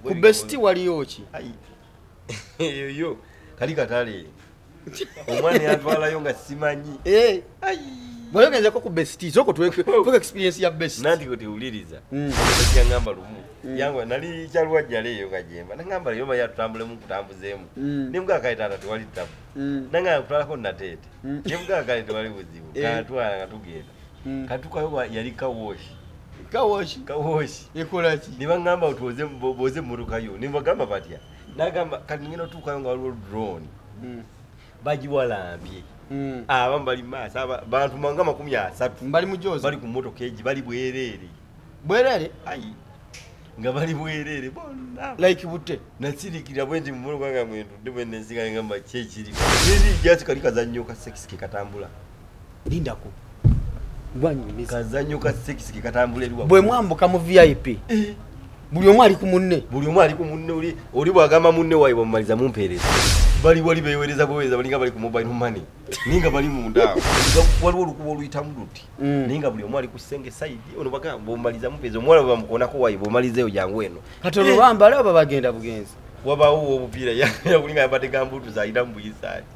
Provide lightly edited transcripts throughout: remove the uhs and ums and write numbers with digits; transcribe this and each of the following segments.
Ku Best waliyo ki? Eyo kali katale. Omwana yatwalayo nga simanyi. Bw'oyogezeko ku Best, sooka tuwe experience ya Best. Nanti kutiwuliriza. Yangamba lumu. Yangwa nali kyalwajja leeyo nga jemba. Nangamba leyo yatutambulemu kutambuzeemu. Nemugaa kale taata tewali ttabu. Nangamba kutwalako Nateete. Nemugaa kale tewali buzibu. Katwala nga tugenda. Katukayo yali kawoshi. Kawoshi? Kawoshi. Ekola ki? Ne bangamba tuwoze boze emmotoka yo. Ne mbagamba batya. Nagamba kati ngenda otuukayo nga waliwo drone. Bagiwalambye. Abamu bali maaso, bantu nga 30. Bali mujozi. Bali ku mmotoka egi, bali bwereere. Bwereere? Ayi. Nga bali bwereere bonna. Like butte. Nasirikira bwe nti mu mmotoka nga mwentudde bwe nensika ngamba ki ekiri. Eri jasi kali kazannyo ka sex ke katambula. Lindako. Kazannyo ka sex ke katambula eri waggulu. Bwe mwambuka mu VIP. Buli omu ali ku munne. Buli omu ali ku munne oli bw'agamba munne wayi bw'amumaliza mumpeereza. Bali wali beewereza bwewereza balinga bali ku mobile money. Ninga bali munda awo. Waliwo olukubo oluyitamu luti. Ninga buli omu ali ku ssenge side ono bagamba bw'omumaliza mumpeereza omuwala bwe bamukoonako wayi bw'omalizeeyo jangu eno. Kati olwo bambala oba bagenda bugenzi? Wabaawo obupiira yakulinga yambadde gambuutusi ayitamu buyisaati.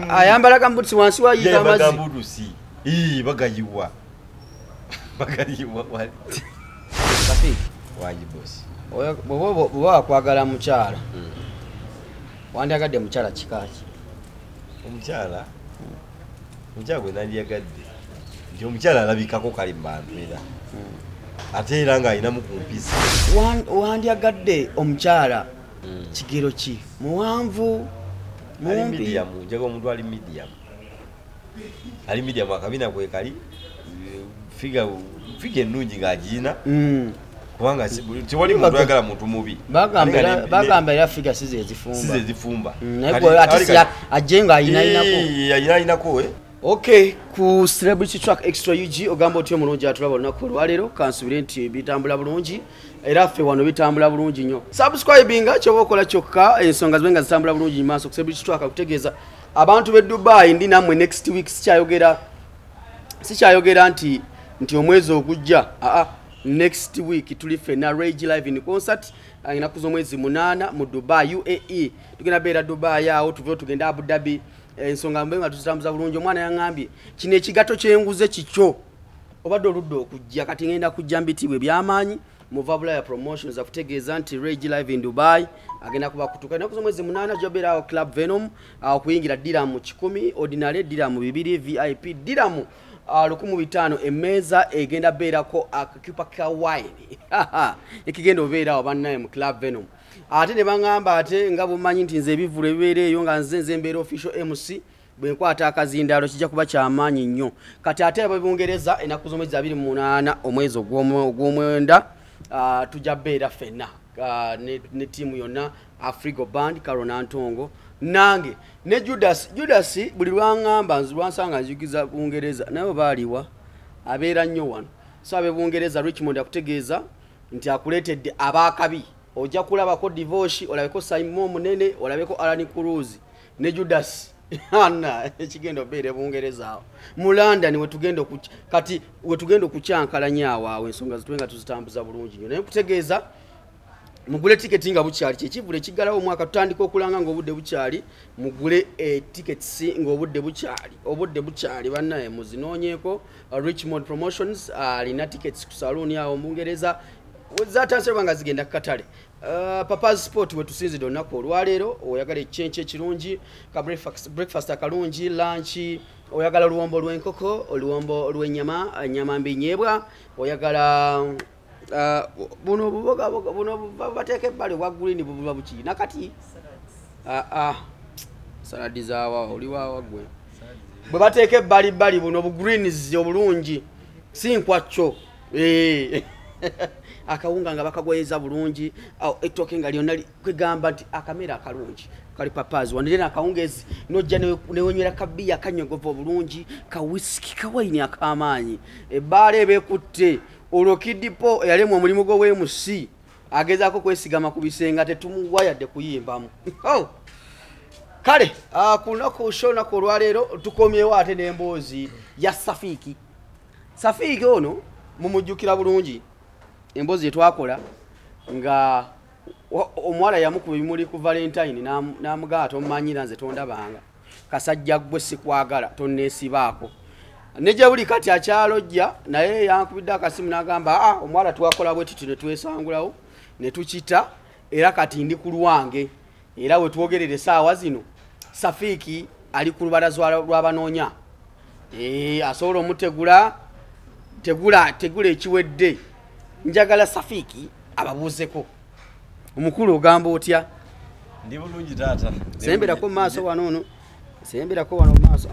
Ayambala gambuutusi wansi wayiika amazzi. Gambuutusi. Bagayiwa. Bagayiwa wali. Safi. Wangi boss. Bw'oba wakwagala mukyala. Wandyagadde mukyala kika ki? Omukyala? Omukyala gwe nandyagadde nti omukyala alabikako kale mu bantu era. Ate era ng'alinamu ku mpisa. Wandyagadde omukyala kigero ki? Muwanvu? Ali medium, njagala omuntu ali medium. Ali medium akabina kwe kali, figure ennungi ng'agirina. Kubanga tewali muntu ayagala muntu mubi. Bagamba era figure si ze zifumba. Si ze zifumba. Naye ate ajje ng'ayinaayinako. Ayinaayinako. Okay, ku Celebrity Track Extra UG ogamba otyo omulungi atulaba olunaku olwaleero kansubire nti bitambula bulungi era ffe wano bitambula bulungi nnyo. Subscribinga ky'oba okola kyokka ensonga zibe nga zitambula bulungi mu maaso ku Celebrity Track akutegeeza abantu b'e Dubai ndi nammwe next week sikyayogera nti omwezi ogujja next week tuli ffenna Rage Live in concert ennaku z'omwezi 8 mu Dubai UAE. Tugenda beera Dubai awo tuveyo tugenda Abu Dhabi. Ensonga mbe nga tuzitambuza bulungi. Omwana yaŋŋambye kino ekigatto kyenguze kikyo obadde oludde okujja kati ngenda kujja mbitiibwa eby'amaanyi. Muva Bulaya Promotions akutegeeza nti Rage Live in Dubai agenda kuba kutuuka ennaku z'omwezi 8 gy'obeera awo Club Venom okuyingira diramu 100 ordinary diramu 2 VIP diramu 1500 emmeeza egenda beerako akacupa ka wine ekigenda obeera awo bannaye mu Club Venom. Ate ne baŋŋamba ate nga bw'omanyi nti nze ebivvulu ebibeera eyo nga nze mbeera official MC bwe nkwata akazindaalo kijja kuba kyamaanyi nnyo. Kati ate ab'e Bungereza ennaku z'omwezi 28 omwezi ogw'omwenda tujja beera ffenna ne ttiimu yonna Afrigo Band Carol Nantongo nange ne Judas. Judas buli lwaŋŋamba lwansanga nzijukiza Bungereza naye oba aliwa abeera nnyo wano. So ab'e Bungereza Richmond akutegeeza nti akuleetedde abaakabi. Ojja kulabako Divoshi, olabeko Simon Munene, olabeko Alan Cruz ne Judas. Anna ekigenda obeera Bungereza awo. Mu London wetugenda kati wetugenda okukyankalanya awo awo ensonga zitube nga tuzitambuza bulungi nnyo. Naye nkutegeeza mugule tiketi nga bukyali kyekivule kiggalawo omwaka tutandika okulanga ng'obudde bukyali mugule tickets ng'obudde bukyali obudde bukyali bannaye muzinoonyeeko. Richmond Promotions alina tickets ku saloon awo mu Bungereza zatandise nga zigenda ku katale. Papa's Sport wetusinzidde olunaku olwaleero. Oyagala ekyenkya ekirungi ka breakfast akalungi, lunch, oyagala oluwombo lw'enkoko, oluwombo lw'ennyama, ennyama mbinyeebwa, oyagala buno buboga buno bateeka ebbali obwa green buba buki nakati saladi zaawa oli waawa ggwe bwe bateeka ebbali bbali buno bu greens obulungi si nkwakyo. Akawunga nga bakagweza bulungi ettooke nga lyonna kwegamba nti akamere akalungi kali Papa's wano era akawungezi nojja newenywera kabiya akanyogovu obulungi ka whisky ka wine ak'amaanyi. Ebbaala eba ekutte olwo Kidipo eyalemwa omulimu gw'owemusi agezaako kwesigama ku bisenga tetumuwa yadde kuyimbamu. Kale ku lunaku show olunaku olwaleero tukomyewo ate n'emboozi ya Safiiki. Safiiki ono mumujjukira bulungi emboozi gye twakola nga Omuwala yamukuba ebimuli ku Valentine n'amugamba tomanyira nze tondabanga. Kasajja gwe sikwagala tonneesibaako. Ne gye buli kati akyalojja naye yankubidde akasimu n'agamba omuwala twakola bwe tuti ne twesangulawo ne tukita era kati ndi ku lwange. Era we twogerera essaawa zino Safiiki ali ku lubalaza lw'abanoonya. Asobola omutegula tegula ekiwedde. Njagala Safiiki ababuuzeko. Omukulu ogamba otya? Ndi bulungi taata. Semberako mu maaso wano ono. Semberako wano mu maaso.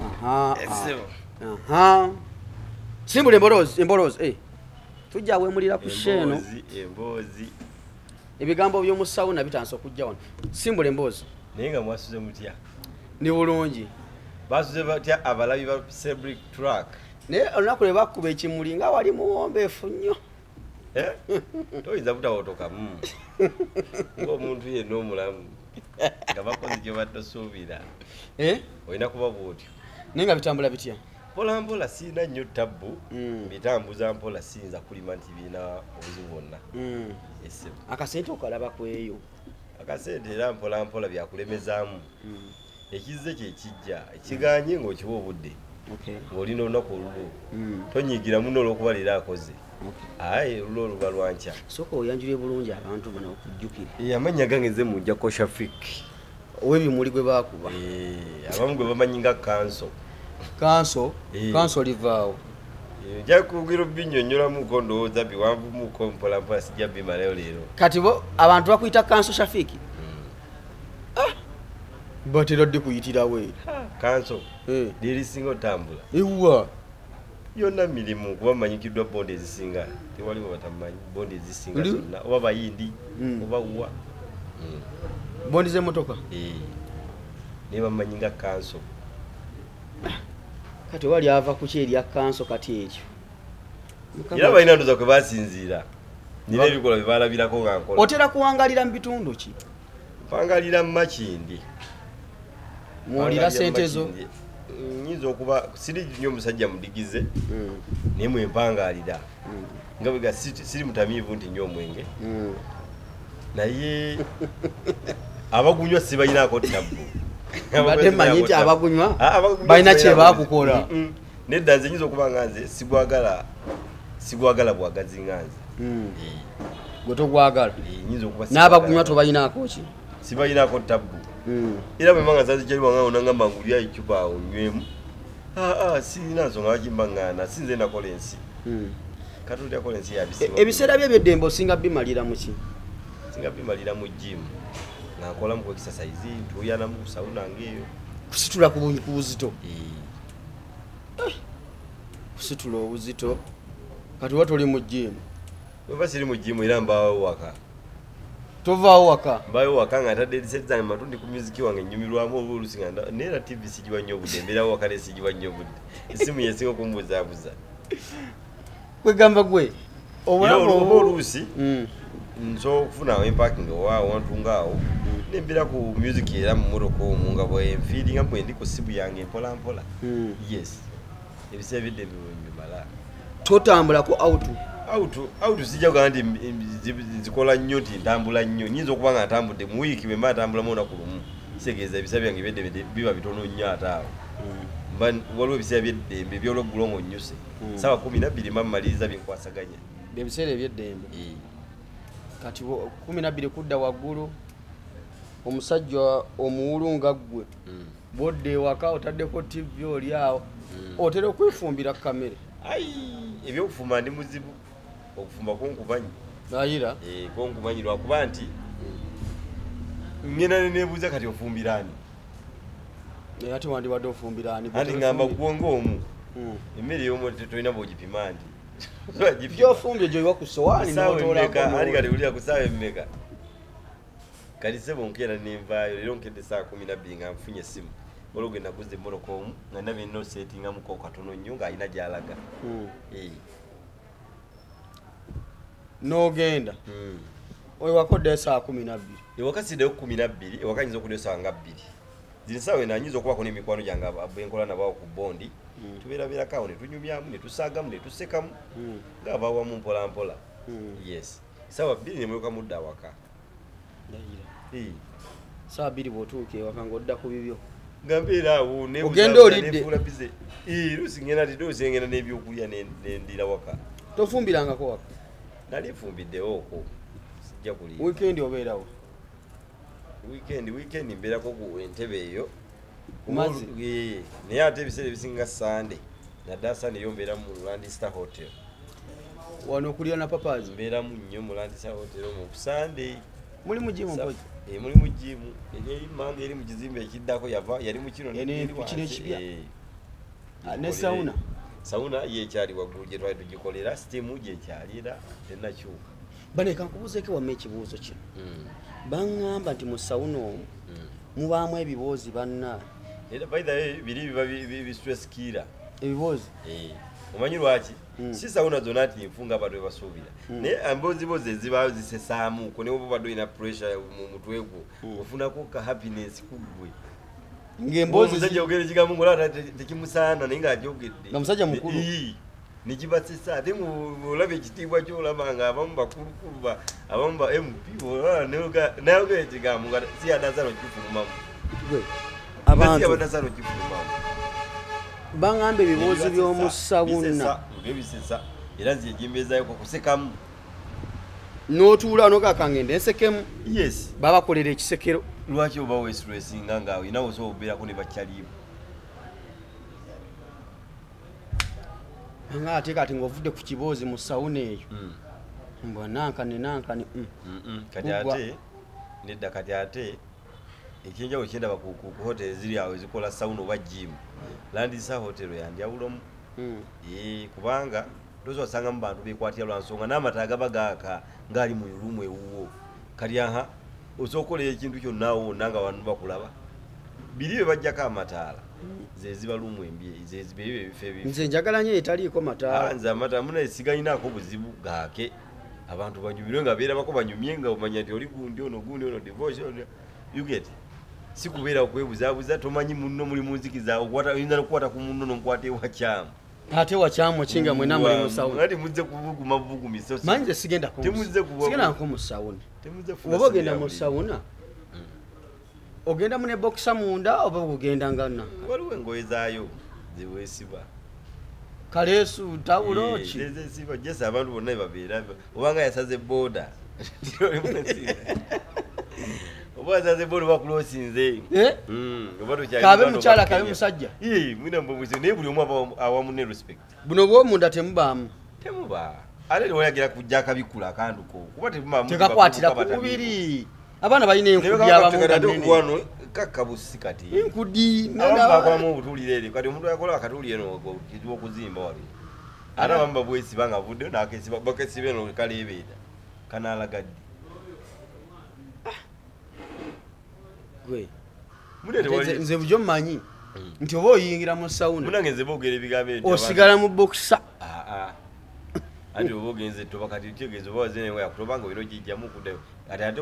Aha. Simbula embolozi. Tujja wemulira ku sheeno. Emboozi. Ebigambo by'omusawo bitandise okujja wano. Simbula emboozi. Naye nga mwasuze mutya? Ndi bulungi. Basuze batya abalabi ba Cedric Track? Naye olunaku lwe bakuba ekimuli nga wali muwombeefu nnyo. Toyinza butawotokamu ng'omuntu yenna omulamu nga bakoze kye batosuubira. Olina kuba bw'otyo. Naye nga bitambula bitya? Mpola mpola sirina nnyo tabbu, bitambuza mpola siyinza kulima nti birina obuzibu bwonna. Akasente okalaba ku eyo? Akasente era mpola mpola byakulemezaamu. Ekizze kye kijja, ekiganye ng'okiwa obudde. Ng'olina olunaku olulwo. Tonyiigira munno olw'okuba leero akoze. Aye olulwo luba lwa nkya. Sooka oyanjule bulungi abantu bano okujjukira. Amannya gange nze Mujjako Shafiq. Ow'ebimuli gwe baakuba. Abamu gwe bamanyi nga Kanso. Kanso livaawo. Nja kugira obinnyonnyolamuko ndowooza biwanvumuko mpola mpola sijja bimalayo leero. Kati bo abantu bakuyita Kanso Shafiq? Batera ddi kuyitirawo eyo? Kanso lyerisinga otambula. Ewa. Yonna mirimu kuba manyikiddwa bondi ezisinga. Tewaliwo batamanyi bondi ezisinga zonna. Oba Bayindi, oba wa. Bondi z'emmotoka? Naye bamanyi nga Kanso. Kati wali ava ku ki erya Kanso kati ekyo? Era balina ndowooza kwe basinziira. Nina ebikolwa bye balabirako nga nkola. Otera kuwangalira mu bitundu ki? Mpangalira mu Makindye. Mwolira ssente zo? Nnyinza okuba siri nnyo omusajja mudigize, naye mwe mpangalira. Nga bwe siri mutamiivu nti nnywa omwenge. Naye abagunywa sibalinaako tabbu. Mbadde mmanyi nti abagunywa balina kye baakukola. Nedda nze nnyinza okuba nga nze sigwagala bwagazi nga nze. Gwe togwagala? N'abagunywa tobalinaako ki? Sibalinaako tabbu. Era bwe mba nga nsanze kyali wange nangamba ngulya eccupa awo nywemu. Sirina nsonga lwaki mba ŋŋaana, si nze nakola ensi. Katonda yakola ensi yabisiba. Ebiseera bye eby'eddembe osinga bimalira mu ki? Singa bimalira mu gym. Nga nkolamu ku exercise, ntuuyanamu ku sauna ng'eyo. Kusitula ku buzito? Kusitula obuzito. Kati oba toli mu gym? Oba siri mu gym era mbaawo waka. Tovaawo waka? Mbaawo waka nga ntadde headset zange matu ndi ku music wange nnyumirwamu oba oluusi nga naye era TV sigiwa nnyo obudde, mbeerawo waka naye sigiwa nnyo obudde. Essimu y'esinga okumbuzaabuza. Kwegamba gwe obulamu oba oluusi nsobola okufuna empakingi owa awantu ng'awo ne mbeera ku music era mu mmotoka omwo nga bwe nfiiringa bwe ndi ku ssimu yange mpola mpola. Yes. Ebiseera eby'eddembe bwe mbimala. Totambulako out? Out sijja kugamba nti nzikola nnyo nti ntambula nnyo. Nnyinza okuba nga ntambudde mu wiiki bwe mba ntambulamu olunaku lumu. Kitegeeza ebiseera byange eby'eddembe biba bitono nnyo ate awo. Waliwo ebiseera by'eddembe eby'olweggulo ng'onnyuse. Ssaawa 12 mba mmaliriza bye nkwasaganya. Ebiseera eby'eddembe? Kati 12 kudda waggulu, omusajja omuwulu nga ggwe bw'odda ewaka otaddeko TV oli awo, otera okwefumbira kamere. Ebyokufumba ndi muzibu. Okufumba kunkumanyi. Ayira? Kunkumanyi lwakuba nti ngenda ne neebuuza kati ofumbira ani? Ate wandibadde ofumbira ani? Anti ngamba ggwe ng'omu. Emmere y'omu tolina bw'ogipima nti. Gy'ofumbye gy'oyiwa ku ssowaani n'otoolako. Anti kati wulira ku ssaawa emmeka? Kati ssebo nkeera ne nvaayo leero nkedde ssaawa 12 nga nfunye essimu. Waliwo gwe naguza emmotoka omu nga ndabye nina oseetingamuko katono nnyo ng'alina gy'alaga. N'ogenda? Ewaka oddayo ssaawa 12? Ewaka siddayo 12, ewaka nnyinza okuddayo ssaawa nga 2. Zino essaawa eno nnyinza okubaako n'emikwano gyange abenkola nabo awo ku bondi. Tubeerabeerako awo ne tunyumyamu, ne tusaagamu, ne tusekamu. Ng'abawamu mpola mpola. Yes. Ssaawa 2 ne mulyoka mudda awaka. Saa 2 bw'otuuka ewaka ng'odda ku bibyo. Nga mbeera awo ogenda olidde. Luusi ngenda luusi ngenda n'ebyokulya nendira waka. Tofumbirangako waka? Nali nfumbiddewo okwo. Sijja kulimba. Weekend obeerawo? Weekend mbeerako ku entebe eyo. Mazzi? Naye ate ebiseera ebisinga Sunday. Naddala Sunday yo mbeera mu Land Star Hotel. Wano okulira na Papazi? Mbeeramu nnyo mu Land Star Hotel mu Sunday. Mulimu gym mpozi? Mulimu gym. Eri mmange eri mu kizimbe ekiddako yava yali mu kino kino ekipya. Ne sauna? Sauna ye ekyali waggulu gye twali tugikolera, steam gye ekyali era tennakyuka. Bane kankubuuzeeko wamma ekibuuzo kino. Baŋŋamba nti mu sauna omwo mubaamu ebiboozi banna. Era by the way biri biba bi stress killer. Ebiboozi? Omanyi lwaki? Si sauna zonna nti nfunga abantu be basuubira. Naye emboozibozi ezibaayo zisesaamuko ne bw'oba obadde olina pressure mu mutwe gwo, ofunako ka happiness ku ggwe. Ng'emboozi omusajja ogera ekigambo ng'olaba tekimusaana naye ng'agyogedde. Nga musajja mukulu. Ne kibasesa ate olaba ekitiibwa ky'olaba nga abamu bakulukulu abamu ba MP nayogera ekigambo nga si yaddasaana okukifulumamu. Abantu baŋŋamba ebiboozi by'omu sauna. Ebisesa era nze egimbeezaayo kusekamu. N'otuula n'ogamba ngende nsekemu. Yes. Babakolera ekisekero. Lwaki oba weesulesinga nga olina osobola okubeerako ne bakyaliibo? Nga ate kati ng'ovudde ku kiboozi mu sauna eyo. Mbwa nankani nankani. Kati ate nedda kati ate ekyenjawulo kyendaba ku hotel ziri awo ezikola sauna oba gym. Land Star Hotel yanjawulomu. Kubanga tosobola osangamu bantu beekwatira lwa nsonga n'amata agaba gaaka ng'ali mu lumu ewuwo. Kati aha osobola okukolera ekintu kyonna awo wonna nga bantu bakulaba. Biri bye baggyako amataala ze ziba lumu embi ze ziba ebifo ebibi. Nze njagala nnyo etaliiko mataala. Nze amataala munaye sigalinaako buzibu gaake. Abantu banyumirwe nga beerabako banyumye nga omanya nti oli gundi ono gundi ono divorce ono. You get? Si kubeera okwebuzaabuza tomanyi munno muli mu nzikiza oyinza n'okukwata ku munno n'omukwata ewakyamu. Ate wakyamu ki nga mwenna muli mu sauna? Ati muzze kubuguma bugumi. Manyi nze sigenda sigendako mu sauna. Oba ogenda mu sauna ogenda mu ne boxer munda oba ogenda nga nna? Waliwo engoye zaayo zeweesiba. Kaleesu, tawulo ki? Zeesiba jesi abantu bonna babeera obanga yasaze boda. Oba yasaze boda bakulosinze. Kabe mukyala kabe musajja. Mwina mbubuzi naye buli omu awa munne respect. Buno bw'omunda temubaamu. Temuba. Ate tewayagira kujja akabikula akantu ko. Kuba temubaamu. Tekakwatira ku mubiri. Abaana balina enkudi abamunda nnene. Wano kakabusi kati. Enkudi. Abamu bakolamu obutuulire eri. Kati omuntu akola akatuulire eno kizibu okuzimba wali. Ate abamu babwesiba nga avuddeyo n'akesiba bakesiba eno kaleebeera. Kanaalaga ddi? Gwe. Nze bulijjo mmanyi nti oba oyingira mu sauna. Munnange nze boogera ebigambo ebyo. Osigala mu boxer. Anti oba ogenze toba kati otegeeza oba wazze n'engoye yakutoba nga olina ogiggyamu okuddayo. Kati ate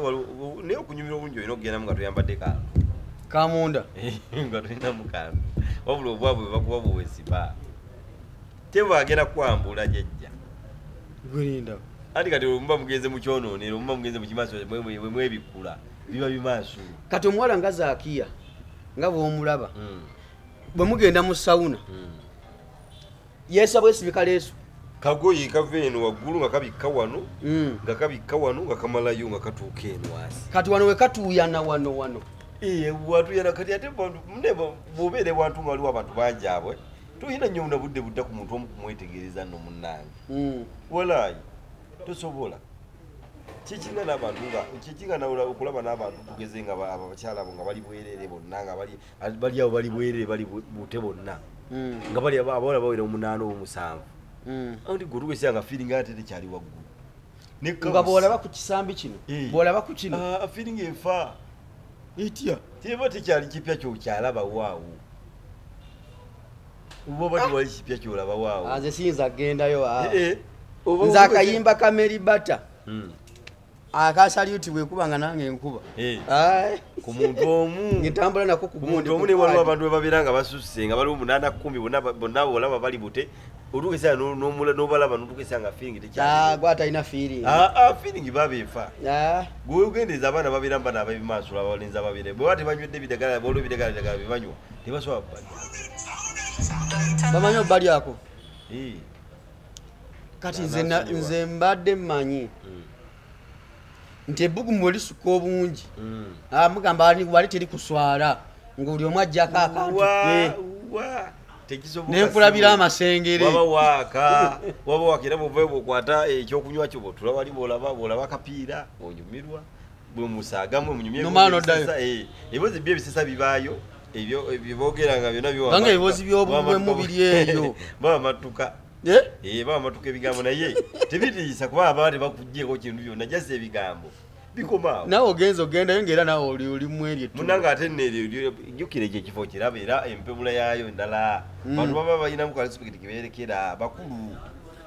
naye okunyumira obulungi olina okugendamu nga toyambadde kantu. Kamunda? Nga tolinamu kantu. Wabula obwabwe bwe bakuwa bwesiba. Tebagenda kukwambula jjajja. Gwe linda. Anti kati muba mugenze mu kyonoonero, muba mugenze mu kimaaso mwebikkula. Biba bimaaso. Kati omuwala nga Zakiya nga bw'omulaba bwe mugenda mu sauna yeesa bwesibi kaleesu. Kagoye kava eno waggulu nga kabikka wano, nga kabikka wano nga kamalayo nga katuuka eno wansi. Kati wano we katuuyana wano wano. Watuuyana kati ate bw'obeera ewantu nga waliwo abantu bangi abo, toyina nnyo na budde budda ku muntu omu kumwetegereza nno munnange. Walaayi tosobola. Kikinga n'abantu nga kikinga okulaba n'abantu tugeze nga abakyala abo nga bali bwereere bonna nga bali awo bali bwereere bali bute bonna. Nga bali abawala bawera 8 oba 7. Anti gwe otuuka nga feeling ate tekyali waggulu. Nga bw'olaba ku kisambi kino, bw'olaba ku kino. Feeling efa. Etya? Teba tekyali kipya ky'okyalaba waawo. Oba tewali kipya ky'olaba waawo. Nze siyinza kugendayo. Nze akayimba ka Mary Bata. Akasaluti bwekuba nga nange nkuba. Ku muntu omu. Ngitambula nako ku muntu omu ne waliwo abantu bebabeera nga basusse nga baliwo 8 10 bonna olaba bali bute. Otuukisa n'obalaba n'otuukisa nga feeling tekyali. Gwe atalina feeling. Feeling babeefa. Gwe ogendeeza abaana babeera mu bano ab'ebimaaso abalenzi ababeera. Bwe baba tebanywedde ebidagala, bw'olwa ebidagala bye banywa, tebasobola kubalya. Bamanyi obalyako? Kati nze mbadde mmanyi nti ebbugumu bwe lisuka obungi, mugamba wali teri kuswala ng'oli omu ajjako akantu ke. Nenkulabira amasengere. Waba waaka era bw'ovayo bw'okwata ekyokunywa kyo bw'otula wali bw'olaba akapiira onyumirwa bwe musaagamu munyumye ebibozi byo ebisesa bibaayo ebyo byeboogera nga byonna biwanga ebibozi by'obubwemu biri eyo baba matuka. Baba matuka ebigambo naye tebitiisa kuba ababa tebakuggyeeko kintu byonna just ebigambo bikomaawo. Naawe ogenza ogendayo ng'era naawe oli mweri ettu. Munnange ate nno eryo jjukira ekyo ekifo kiraba era empebula yaayo endala. Bantu baba balinamu ka respect ke beerekera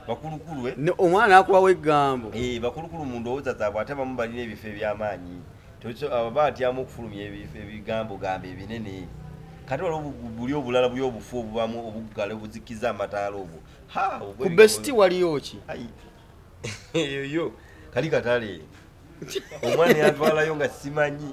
bakulukulu. Omwana akubawo eggambo. Bakulukulu mu ndowooza zaabwe ate abamu balina ebifo eby'amaanyi. Baba batyamu okufulumya ebigambo gamba ebinene. Kati waliwo buli obulala buli obufu obubamu obuggala obuzikiza amataala obwo. Ku besiti waliyo ki? Eyo kali katale. Omwana yantwalayo nga simanyi.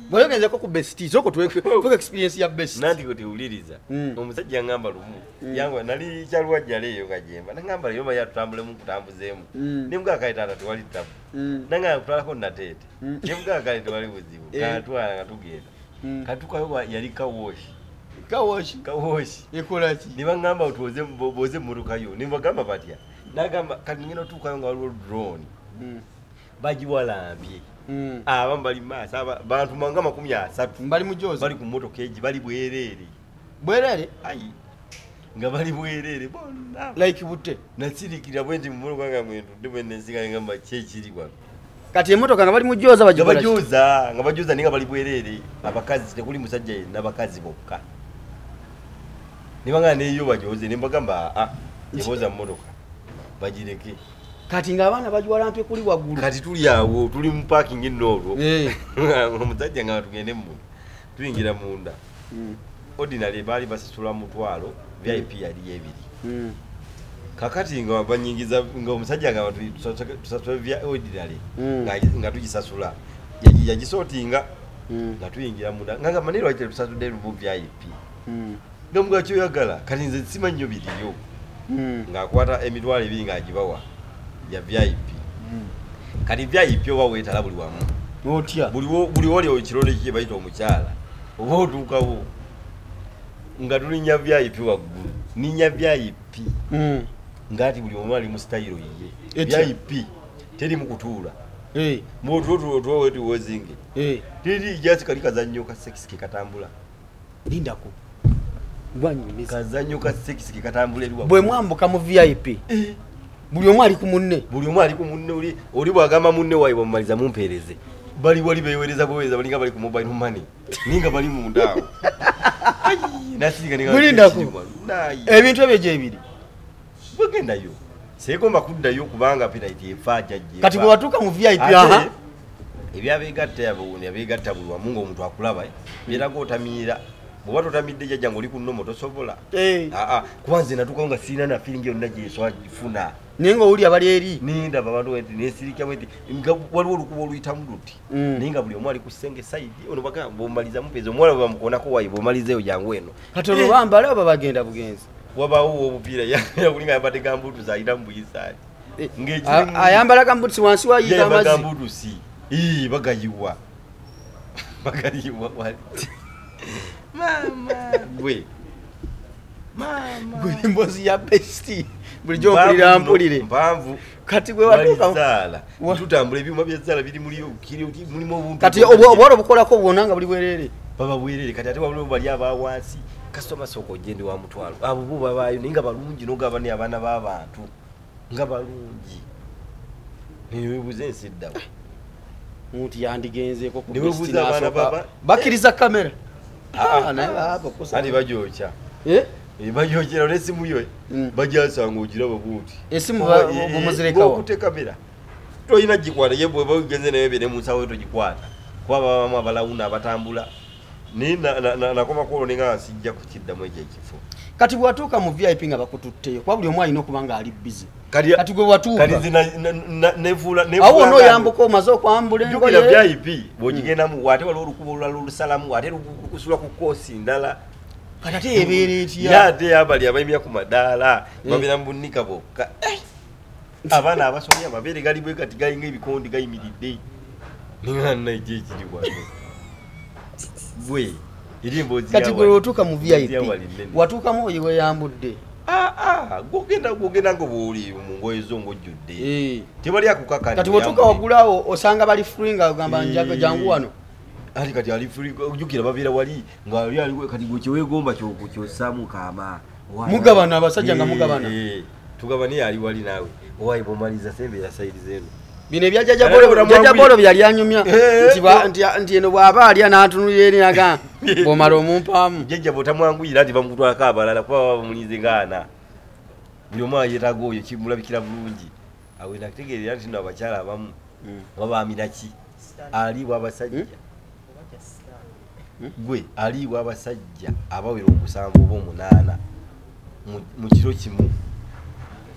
Bw'oyogezeko ku besiti, sooka tuwe experience ya besiti. Nanti tewuliriza. Omusajja yangamba lumu. Yangwa nali Kyalwajjala eyo nga gyemba. Nangamba leero omanyi atutambulemu nkutambuzeemu. Ne mugamba kale taata tewali ttabu. Nangamba nkutwalako Nateete. Ne mugamba kale tewali buzibu. Kantwala nga tugenda. Katuukayo yali kawoshi. Kawoshi? Kawoshi. Ekola ki? Ne baŋŋamba booze emmotoka yo. Ne mbagamba batya. Nagamba kati ngenda otuukayo nga waliwo drone. Bagiwalambye. Abamu bali maaso, bantu nga 30. Bali mujozi? Bali ku mmotoka egi, bali bwereere. Bwereere? Ayi. Nga bali bwereere bonna. Like bute? Nasirikira bwe nti mu mmotoka nga mwe ntudde bwe nensika ngamba ki ekiri wano. Kati emmotoka nga bali mujoza bagikola ki? Nga bajoza naye nga bali bwereere. Abakazi tekuli musajja yenna, abakazi bokka. Ne bangamba neeyo bajoze ne mbagamba tebooza mmotoka bagireke. Kati ng'abaana bagiwalampye kuli waggulu. Kati tuli awo tuli mu parking nno olwo. Omusajja nga tugende munda. Tuyingira munda. Ordinary baali basasula 500, VIP yali 2. Kakati nga banyingiza nga omusajja nga tusasula via ordinary nga tugisasula. Yagisortinga nga tuyingira munda. Nga manero lwaki tusasudde lumu VIP. Nga mugamba ky'oyagala kati nze simanyi nnyo biriyo. Ng'akwata 20,000 ng'agibawa. Ya VIP. Kati VIP oba weetala buli wamu. Otya? Buli wali ekirole kye bayita omukyala. Oba otuukawo nga tulinnya VIP waggulu. Ninnya VIP. Ng'ati buli omu ali mu sitayiro yiye. VIP terimu kutuula. Mutuotuotuotuozinge. Teri just kali kazannyo ka sex ke katambula. Lindako. Kazannyo ka sex ke katambula eri waggulu. Bwe mwambuka mu VIP. Buli omu ali ku munne. Buli omu ali ku munne oli bw'agamba munne wayi bw'amumaliza mumpeereze. Bali wali beewereza bwewereza balinga bali ku mobile money. Ninga bali munda awo. Nasirika ninga. Mulindako. Ebintu ebyo gye biri. Bagendayo. Seegomba kuddayo kubanga appetite efa jjajja. Kati bwe watuuka mu VIP aha. Ebyabeegatta abeegatta buli wamu ng'omuntu akulaba. Byeraga otamiira. Bw'oba totamidde jjajja ng'oli ku nnomo tosobola. Kuba nze natuukawo nga sirina na feeling yonna gye nsobola gifuna. Naye ng'owulira bali eri. Nindaba abantu nti nesirika bwe nti nga waliwo olukubo oluyitamu luti. Naye nga buli omu ali ku ssenge side ono bagamba bw'omaliza mumpeeze omuwala bwe bamukoonako wayi bw'omalizeeyo jangu eno. Kati olwo bambala oba bagenda bugenzi? Wabaawo obupiira yabulinga ayambadde gambuutusi ayitamu buyisaali. Ayambala gambuutusi wansi wayiika amazzi. Gambuutusi. Bagayiwa. Bagayiwa wali. Maama gwe. Maama. Gwe emboozi ya bestie. Bulijjo mpulira mpulire. Mpanvu. Kati gwe watuuka zaala. Tutambula ebyuma bya zaala biri mulimu obuntu. Kati obwala obukolako bwonna nga buli bwereere. Baba bwereere kati ate waliwo bali aba wansi. Kasitoma sooka ogende wa mutwalo. Abo bo babaayo naye nga balungi n'ogaba ne abaana b'abantu. Nga balungi. Neweebuuza ensi eddawa. Omuntu yandigenzeeko ku Neweebuuza abaana baba. Bakkiriza kamera. Anti bagyokya. Bagyokera n'essimu yo. Bagyasanga ogiraba bw'oti. Essimu bumuzirekawa. Bw'okutte kamera. Toyina gikwata ye bweba ogenze naye bere mu nsawo togikwata. Kuba babamu abalawuna abatambula. Naye nakoma ku olwo ninga sijja kukiddamu ekyo ekifo. Kati bw'atuuka mu VIP nga bakututteyo kuba buli omu alina okuba nga ali busy. Kati gwe watuuka. Kati nze nefuula awo onooyambuka omaze okwambula engoye. Jjukira VIP bw'ogigendamu ate waliwo olukubo olulala olusalamu ate lukusula ku koosi ndala. Kati ate ebeera etya? Ye ate abali abayimira ku madaala babeera mu bunika bwokka. Abaana abasomye amabeere gali bwe kati galinga ebikondi gayimiridde. Ninga nna ekyo ekiri wano. Gwe eri emboozi kati gwe otuuka mu VIP watuukamu oyo weyambudde. Gogenda nga bw'oli mu ngoye zo ng'ojjudde. Tebali akukakana. Kati bw'otuuka waggulu awo osanga bali free nga ogamba jangu wano. Ati kati ali free ojjukira babeera wali nga ali ali kati gwe kyeweegomba kyossaamu kaama. Mugabana abasajja nga mugabana. Tugabane ali wali naawe. Owaye bw'omaliza sembeera sayidi zeeno. Bino ebya Jjajja Bolo byali anyumya nti eno bw'aba alya n'atunulira eri n'agamba bw'omala omumpaamu. Jjajja bw'otamwanguyira nti bamutwalako abalala kuba baba bamulinze ng'ana. Buli omu yeetaaga oyo kimulabikira bulungi. Awo nakutegeerera nti nno abakyala abamu babaamira ki? Aliibwa abasajja. Gwe aliibwa abasajja abawera omusanvu oba omunaana mu kiro kimu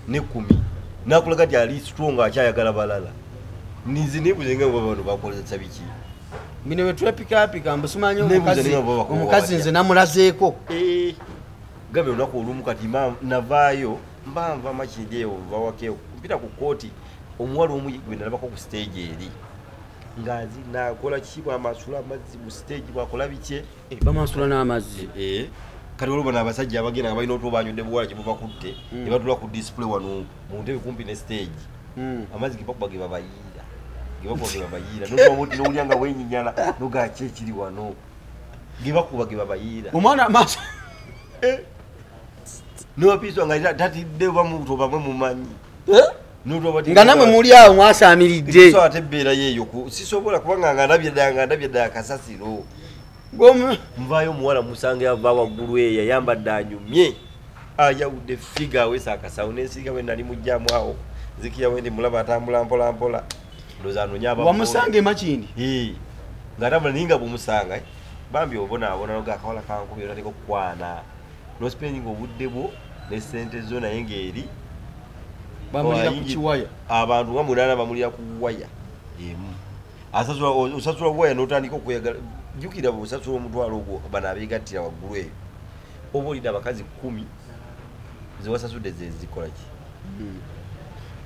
ne 10. Nakulaga nti ali strong akyayagala balala. Nze neebuuza nga bano bakozesa biki. Bino bwe twepikaapika mbu simanyi omukazi nze namulazeeko. Gambe olunaku olumu kati navaayo mba nva Makindye eyo nva waka eyo mpita ku kkooti omuwala omu gwe nalabako ku stage eri ng'azina akola ki bw'amasula amazzi mu stage bw'akola biki. Bamansula n'amazzi. Kati waliwo bano abasajja abagenda nga balina otulo banywedde buwala kye bubakutte ne batuula ku display wano mu ntebe kumpi ne stage. Amazzi ge bakuba ge babayiira. Ge bakuba ge babayiira. N'owulira nga weenyinyala n'ogamba ki ekiri wano. Ge bakuba ge babayiira. Omwana amaaso. N'owapiiswa nga tatidde oba muto bamwe mumanyi. Nga nammwe muli awo mwasaamiridde. Sisobola ate embeera yeeyo sisobola kubanga nga ndabye ddala kasasiro. Nvaayo omuwala musanga yava waggulu eyo ayambadde anyumye ayawudde figa aweesa akasawo n'ensiiga bwe nali mugyamu awo nzikira bwe ndi mulaba atambula mpola mpola ndowooza anoonya aba wamusanga e Makindye? Ng'atambula naye nga bw'omusanga bambi obonaabona noga akawala kankubye otandika okukwana n'osipendinga obudde bwo ne ssente zo naye ng'eri bamulira ku kiwaya. Abantu nga 8 bamulira ku waya emu. Osasula waya n'otandika okweyagala. Jjukira bw'osasula omutwalo ogwo bano abeegattira waggulu eyo oba olina abakazi 10 ze wasasudde ze zikola ki?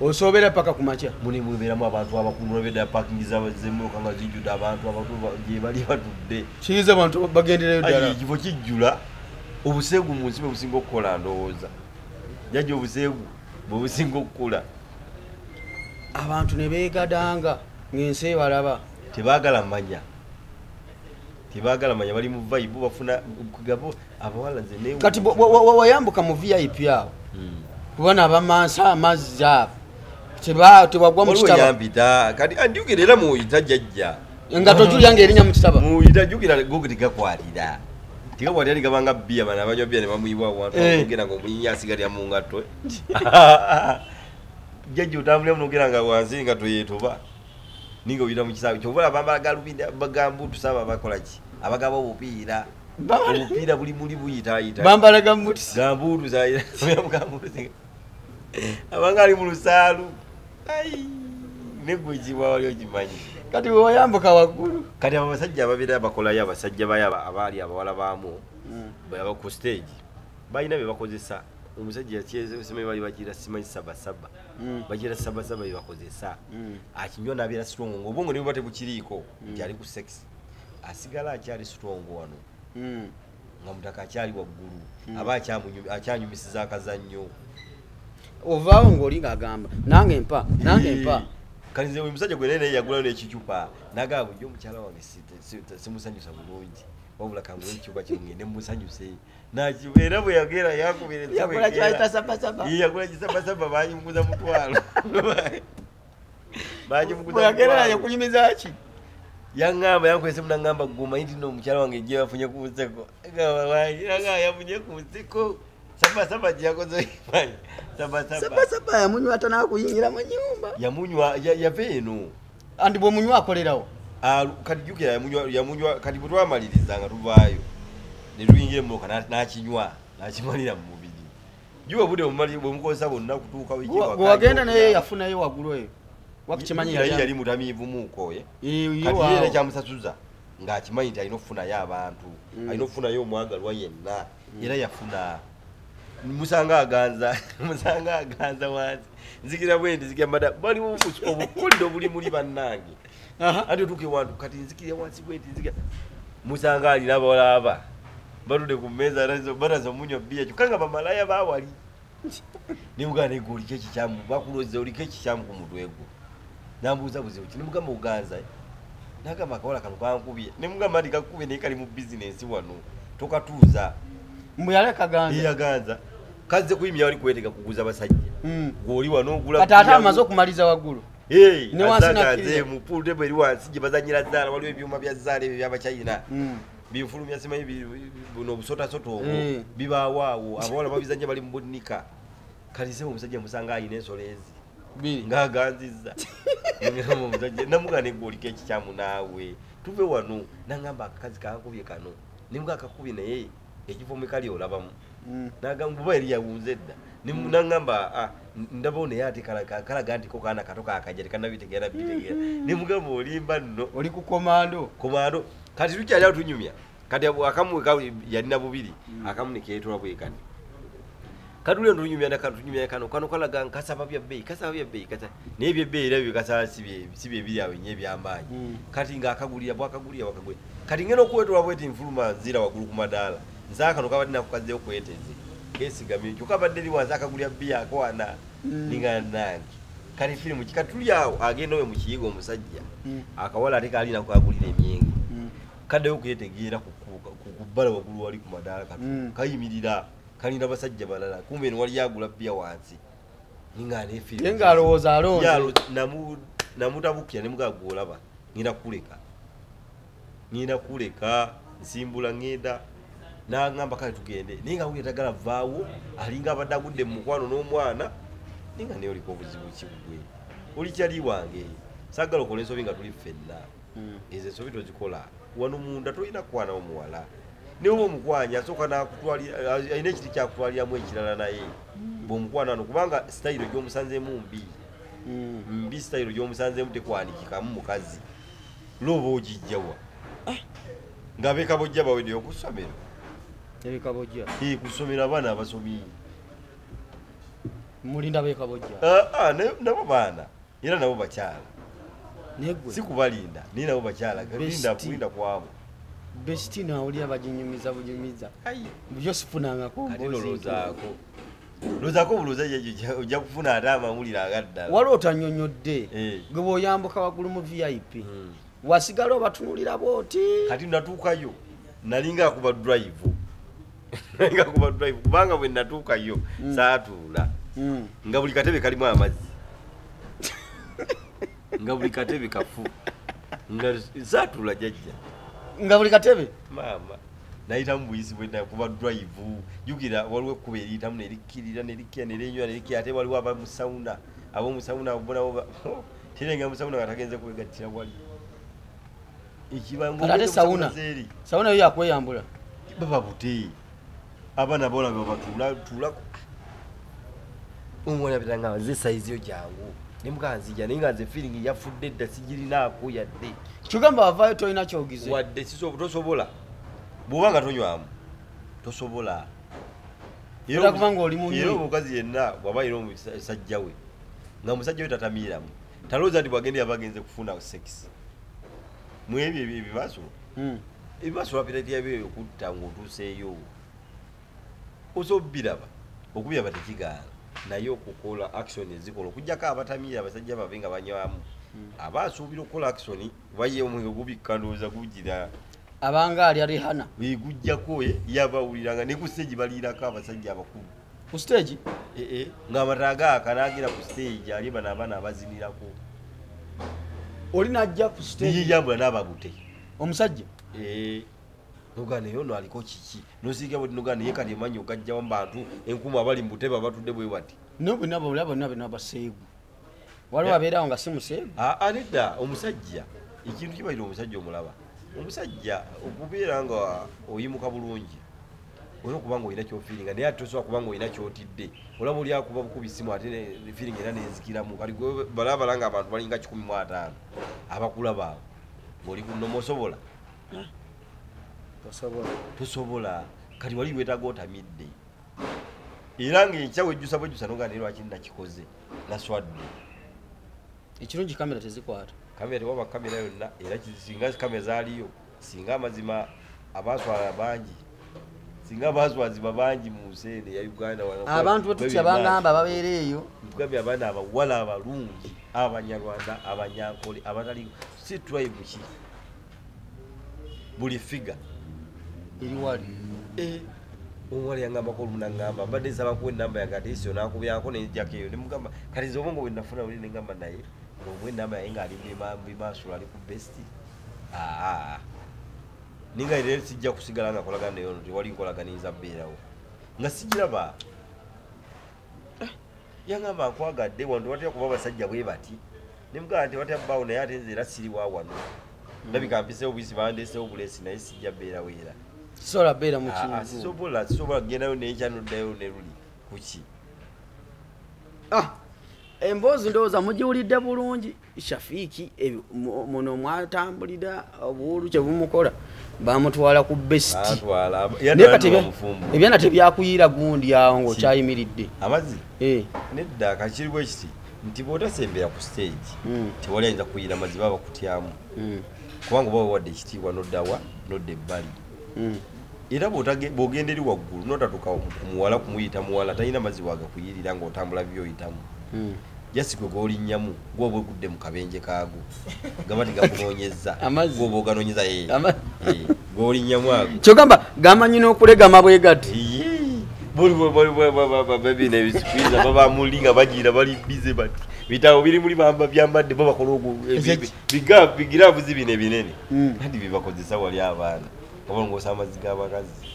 Osoobera paka ku makya. Muli mubeeramu abantu abakulu nolabedda parking z'emmotoka nga zijjudde abantu gye bali batudde. Kiyinza abantu bagenderayo ddala. Ekifo kijjula obuseegu mu nsi bwe businga okukola ndowooza. Jjajja obuseegu bwe businga okukula. Abantu ne beegadanga ng'ensi ebalaba. Tebaagala manya. Tebaagala manya bali mu vibe bafuna kugabo abawala nze ne kati wayambuka mu VIP awo. Kubona abamansa amazzi abo. Tebagwa mu kitaba. Yampita kati andjukira era muyita jjajja. Nga tojulya ng'erinnya mu kitaba. Muyita jjukira gogo tegakwatira. Tegakwatira ligabanga bbiya bano abanywa bbiya ne bamuyiwa awantu ogenda ng'omunyinya asigalira mu ngatto. Jjajja otambulira muno ogenda nga wansi engatto yeetoba. Ninga oyita mu kisaawe ky'ova olaba bambala gaalubindi bagambuutu saaba bakola ki? Abagaba obupiira. Obupiira buli muli buyitaayita. Bambala gambuutu. Gambuutu gambuutu. Abanga ali mu lusaalu. Neggwe ekibwa wali okimanyi. Kati bwe wayambuka waggulu. Kati abo abasajja ababeera bakolayo abasajja bayo abaali abawala baamu baba ku stage balina bye bakozesa. Omusajja simanyi bali bakiyita simanyi sabasaba. Bakiyita sabasaba bye bakozesa. Akinywa n'abeera strong ng'obwongo ne buba tebukiriiko nti ali ku sex. Asigala akyali strong wano. Nga mutaka akyali waggulu. Aba akyanyumisiza akazannyo. Ovaawo ng'oli ng'agamba nange mpa nange mpa. Kati nze omusajja gwe naye yagulayo n'ekicupa n'agamba bulijjo omukyala wange simusanyusa bulungi wabula kanguwe ekicupa kino ngende mmusanyuse. Era bwe yagera yakubira ensawo Yakola kyayita sabasaba. Yakola kisabasaba baagimuguza mutwalo. Baagimuguza Bwe yagera mutwalo. yakunyumiza ki? Yaŋŋamba yankwese munaŋŋamba guma nti nno omukyala wange ejje yafunye ku nseko. Agamba wange yafunye ku nseko. Saba saba yakoze imanyi. Saba saba. Saba saba yamunywa ata nakuyingira mu nyumba. Yamunywa yava eno. Andi bw'omunywa akolerawo. Kati jjukira yamunywa kati bwe twamaliriza nga tuvaayo ne tuyingira emmotoka n'akinywa n'akimalira mu mubiri. Jjuwa budde bwemukozesa bwonna kutuuka wiiki Gwe wagenda naye yafunayo waggulu eyo. Wakikimanyi yali mutamiivu muuko ye. Kati ye era kyamusasuza ng'akimanyi nti alina okufunayo abantu, alina okufunayo omwagalwa yenna, era yafuna. Musanga aganza, musanga aganza wansi. Nzikira bwe ndi nzikira mada baliwo obukolero buli muli bannange. Ate otuuke wantu kati nzikira wansi bwe ndi nzikira. Musanga alina abawala aba batudde ku mmeeza bataza omunywa bbiya kyokka nga bamalaya baawali. Ne mugamba naye gwe oliko ekikyamu, bakulozza oliko ekikyamu ku mutwe gwo. Nambuuza buzibu ki, ne mugamba oganza. N'agamba akawala kano kankubye. Ne mugamba nti kakubye naye kali mu bizinensi wano tokatuuza. Mbu yali akaganza. Ye yaganza. Kazze kuyimya wali kwetega kuguza basajja. Gw'oli wano ogula. Kati ate amaze okumaliza waggulu. Ne wansi nakkiriza. Mu pool table eri wansi gye bazannyira zzaala, waliwo ebyuma bya zzaala ebyo by'Abachina. Binfulumya simanyi buno obusotasota obwo bibaawo awo, abawala babizannya bali mu bunika. Kati ssebo omusajja musanga alina ensolo ezi. Ng'aganzizza. Omusajja namugamba ne gwe oliko ekikyamu naawe. Tuve wano n'angamba akakazi kankubye kano. Ne mugamba akakubye naye ekifo mwe kali olabamu. N'agamba oba yali yawunze dda. N'angamba ndabawo naye ate kalaga nti ko kaana kato kaakajja tekannabitegeera bitegeera. Ne mugamba olimba nno. Oli ku komando. Komando. Kati tukyali awo tunyumya. Kati akamu yalina bubiri, akamu ne keetola bwe kati. Kati tuli tunyumya tunyumya kano kano kalaga nkasaba bya bbeeyi, kasaba bya bbeeyi, kasa naye ebyebbeeyi era bye kasaba si bye biri awo nnyo eby'amaanyi. Kati ng'akagulira bw'akagulira bw'akagulira. Kati ngenda okwetola bweti nfuluma nzira waggulu ku madaala. Nze kano kabadde nako kazzeeyo kweteze. Keesigamye kyokka abadde eri wansi akagulira bbiya akwana. Ninga nange. Kati firimu ki kati tuli awo agenda oyo mu kiyigo omusajja. Akawala ate kaali nako kagulira emyenge. Kaddeyo okwetegeera ku bbala waggulu wali ku madaala kati kayimirira. Kalinda basajja balala kumbe eno wali agula bbiya wansi. Ninga ne firimu. Ye ng'alowooza alonze. Namutabukira ne mugamba gw'olaba ngenda kukuleka. Ngenda kukuleka nsimbula ngenda. N'angamba kale tugende naye nga wulira tagala vaawo alinga abadde agudde mu mukwano n'omwana naye nga naye oliko obuzibu ki gwe. Oli kyali wange saagala okola ensobi nga tuli ffenna. Ezo ensobi tozikola wano munda tolina kukwanawo muwala. Naye oba omukwanya asooka n'akutwalira alina ekiti kyakutwaliramu ekirala naye bw'omukwana wano kubanga sitayiro gy'omusanzeemu mbi. Mbi sitayiro gy'omusanzeemu tekwanikikamu mukazi. Looba ogijja wa? Ng'abeekabojja baweddeyo ku ssomero. Ebikabojja. Ku ssomero abaana abasomi. Mulinda beekabojja. Nabo baana era nabo bakyala. Naye Si kubalinda naye nabo bakyala linda kwabo. Bestie nawulira baginyumiza bunyumiza. Byo sifunangako Kati mboozi. lowoozaako. Lowoozaako bulowooza ojja kufuna ate amawulire agaddala. Waliwo otanyonyodde. Gwe bw'oyambuka waggulu mu VIP. Wasigala obatunuulira bw'oti. Kati natuukayo nalinga akuba drive. Nalinga akuba drive kubanga bwe natuukayo saatuula. Nga buli katebe kalimu amazzi. Nga buli katebe kafu. Nga saatuula jjajja. Nga buli katebe? Maama. Nayitamu buyisi bwe nakuba drive. Jjukira waliwo ekkubo eriyitamu ne likkirira ne likkira ne lyenywa ne likkira ate waliwo aba mu sauna. Ab'omu sauna bo nabo terenga mu sauna nga tagenze kwegattira wali. Ekibango Kati ate sauna. Sauna yo yakweyambula. Baba bute. Abaana bola babatuula tuulako. Omwana abira nga nze size yo jangu. Ne mugamba nzija naye nga nze feeling yafudde dda sigirinaako yadde. Kyogamba wavaayo tolina kyogize. Wadde tosobola. Bw'oba nga tonywamu tosobola. Era kubanga oli munywi. Era omukazi yenna bw'aba alina omusajja we nga musajja we tatamiiramu talowooza nti bw'agenda yaba agenze kufuna sex. Mu ebyo ebibaaso. Ebibaaso appetite yabyo okutta ng'otuuseeyo. Osobola obbiraba, okubiraba tekigaana naye okukola action ezikola okuggyako abatamiira abasajja babe nga banywamu. Aba asuubira okukola action kuba ye omwenge gubikka ndowooza gugira. Abanga alya Rihanna. Gujjako ye abawuliranga ne ku stage baliirako abasajja abakulu. Ku stage? Ng'amata gaaka n'agira ku stage ali bano abaana abazinirako. Oli n'ajja ku stage? Yeyambula n'ababute. Omusajja? Nogana yono aliko kiki nosiga bwe nogana ye kati emanyi ogajja mu bantu enkumu abali mu butebe abatudde bwe bati nabo nabo labo nabo nabaseegu waliwo abeerawo nga si museegu. Nedda omusajja ekintu kibalira omusajja omulaba omusajja okubeera nga oyimuka bulungi olina okuba nga olina kyofiiringa naye ate tosobola kuba nga olina kyotidde olaba oli akuba bukubi simu ate fiiringa era nenzikiramu kati balabala nga abantu balinga 150 abakulaba awo ng'oli ku nnomo osobola tosobola kati wali weetaaga otamidde era ng'enkya wejjusa bwejjusa nogaa naye lwaki nakikoze naswadde. Ekirungi kamera tezikwata. Kamera tewaba kamera yonna era singa kamera zaaliyo singa amazima abaswala bangi singa abaswaziba bangi mu nsi eno eya Uganda abantu betutya bangamba babeera eyo nkugambye abaana abawala abalungi abanyarwanda abanyankole abatali si tribe ki buli figa eri wali. Omuwala yangambako olumu nangamba mbadde nsaba kuwa ennamba yange ate esyo nakubyako nenjjako eyo ne mugamba kati nze obwongo bwe nafuna buli ne ngamba naye ng'omuwa ennamba yange ng'ali bimaasulo ali ku besti ninga era sijja kusigala nga nkolagana naye ono tewali nkolagana eyinza bbeerawo nga sigiraba. Yangamba nkwagadde wano tebatera kuba abasajja bwe bati ne mugamba nti tebatera bbaawo naye ate nze era siriwa wano ndabika mpiseewo buyisi bandeeseewo buleesi naye sijja bbeerawo era sisobola bbeera mu kintu sisobola kugendayo n'enkya n'oddayo ne luli kuki. Emboozi ndowooza mugiwulidde bulungi. Shafiiki muno mwatambulira obuwulu kye bumukola bamutwala ku besti naye kati ebyana tebyakuyiira gundi awo ng'okyayimiridde amazzi. Nedda kakiri bwe kiti nti bw'otasembera ku stage tewali ayinza kuyiira mazzi baba bakutyamu kubanga oba wewadde ekitiibwa n'oddawa n'odda ebbali. Era bw'ogenda eri waggulu n'otatuuka ku muwala kumuyita muwala talina mazzi wagakuyirira ng'otambula byoyitamu jasi gwe gw'olinnyamu gw'oba ogudde mu kabenje kaago gaba tegakunoonyezza gw'oba oganoonyeza gw'olinnyamu ago kyogamba gamanyi n'okulegama bwe gati bino ebisikuiza baba muli nga bagira bali bize bati bitabo biri muli byambadde bo bakola ogwo bigiraavuzi bino ebinene kati byebakozesa wali abaana obalongoosa amazzi g'abakazi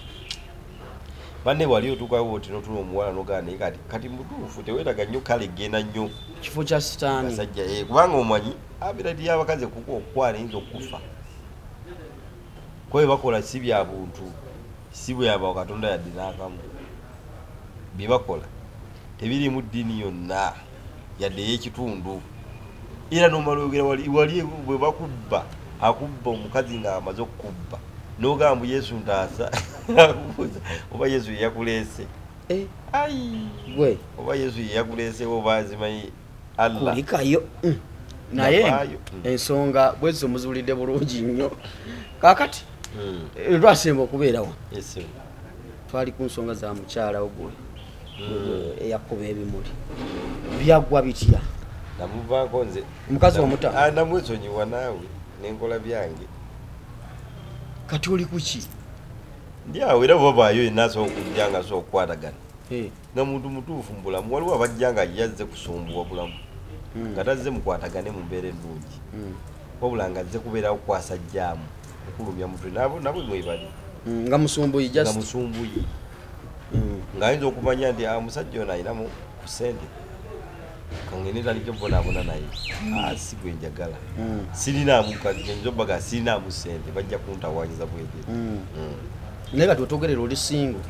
banne wali otuukawo oti n'otula omuwala n'ogaana naye kati kati mutuufu teweetaaga nnyo kale genda nnyo kifo kya sitaani basajja kubanga omanyi abirati y'abakazi okukwala eyinza okufa kuba bye bakola si bya buntu si bwe Katonda yadde n'akamu bye bakola tebiriimu ddiini yonna yadde ey'ekitundu era n'omala oyogera wali bwe bakubba akubba omukazi ng'amaze okukubba n'ogamba Yesu ntaasa oba Yesu yeyakuleese gwe oba Yesu yeyakuleese oba zimanyi Allah kulikayo. Naye ensonga bwezi muziwulidde bulungi nnyo. Kaakati lwasemba okubeerawo twali ku nsonga za mukyala ogwe eyakuba ebimuli byaggwa bitya? Namuvaako nze omukazi wamuta namwesonyiwa naawe nenkola byange. Kati oli kuki? Ndi awo era bwabaayo yenna asobola okujja nga asobola okukwatagana nga muntu mutuufu mu bulamu. Waliwo abajja nga yazze kusumbuwa bulamu nga tazze mukwatagane mu mbeera ennungi wabula nga azze kubeerawo kukwasa jjaamu okulumya mutwe nabo mwebali nga musumbuyi nga musumbuyi ng'ayinza okumanya nti omusajja ono alinamu ku ssente kangende ntandike okubonaabona naye si gwe njagala sirinaamu kati nja obbaga sirinaamu ssente bajja kuntawaanyiza bwegere. Naye kati otogerera oli singo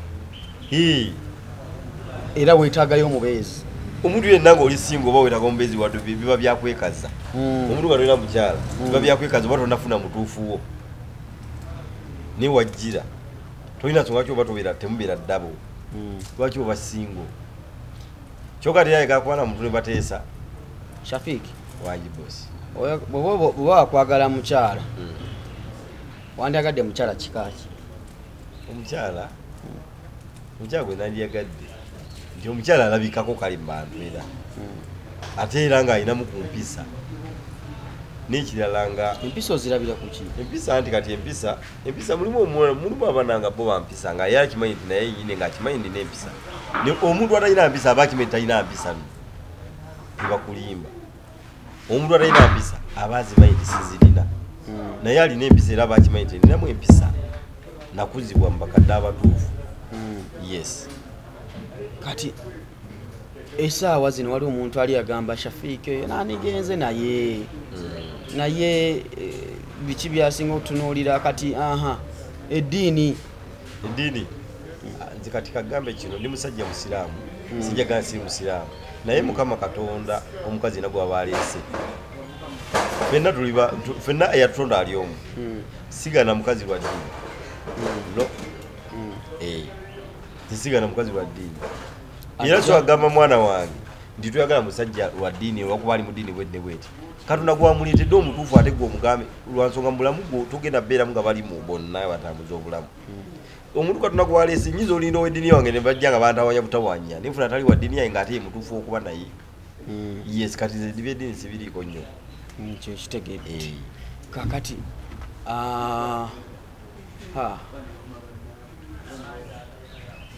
era weetaagayo omubeezi. Omuntu yenna ng'oli singo oba weetaaga omubeezi wadde biba byakwekaza. Omuntu nga tolina mukyala biba byakwekaza oba tonafuna mutuufu wo naye wajjira tolina nsonga ki oba tobeera temubeera ddabo lwaki oba singo kyokka teyayagala kuba na muntu ne bateesa. Shafiiki wangi bosi bw'oba wakwagala mukyala wandyagadde mukyala kika ki? Omukyala gwe nandyagadde nti omukyala alabikako kale mu bantu era ate era ng'alinamu ku mpisa n'ekirala nga empisa ozirabira ku ki? Empisa anti kati empisa mulimu abaana nga bo bampisa nga ye akimanyi nti naye nyine ng'akimanyi nina empisa. Omuntu atalina mpisa aba akimanyi talina mpisa nno tebakulimba. Omuntu atalina mpisa aba azimanyi nti sizirina naye alina empisa era aba akimanyi nti ninamu empisa. Nakuzibwa mu bakadde abatuufu. Yes. Kati essaawa zino waliwo omuntu ali agamba Shafiq nanigenze naye naye biki byasinga okutunuulira kati aha eddiini. Eddiini nze kati kagambe kino, ndi musajja musiraamu, sijagala siri musiraamu, naye Mukama Katonda omukazi na gwaba aleese ffenna tuliba ffenna eyatutonda ali omu. Sigana mukazi lwa ddiini. No. Tisigana mukazi lwa ddiini. Era so agamba mwana wange nti toyagala musajja lwa ddiini olwakuba ali mu ddiini bwedde bweti. Katonda gwamuleetedde omutuufu ate gwe omugambe lwa nsonga mu bulamu gwo togenda beeramu nga balimu bonna batambuza obulamu. Omuntu Katonda gwaleese nyiza olinda ow'eddiini wange ne bajja nga bantawanya butawanya nenfuna atali wa ddiini yange ng'ate ye mutuufu okuba naye. Yes, kati nze eby'eddiini sibiriiko nnyo. Kyo kitegedde. Kakati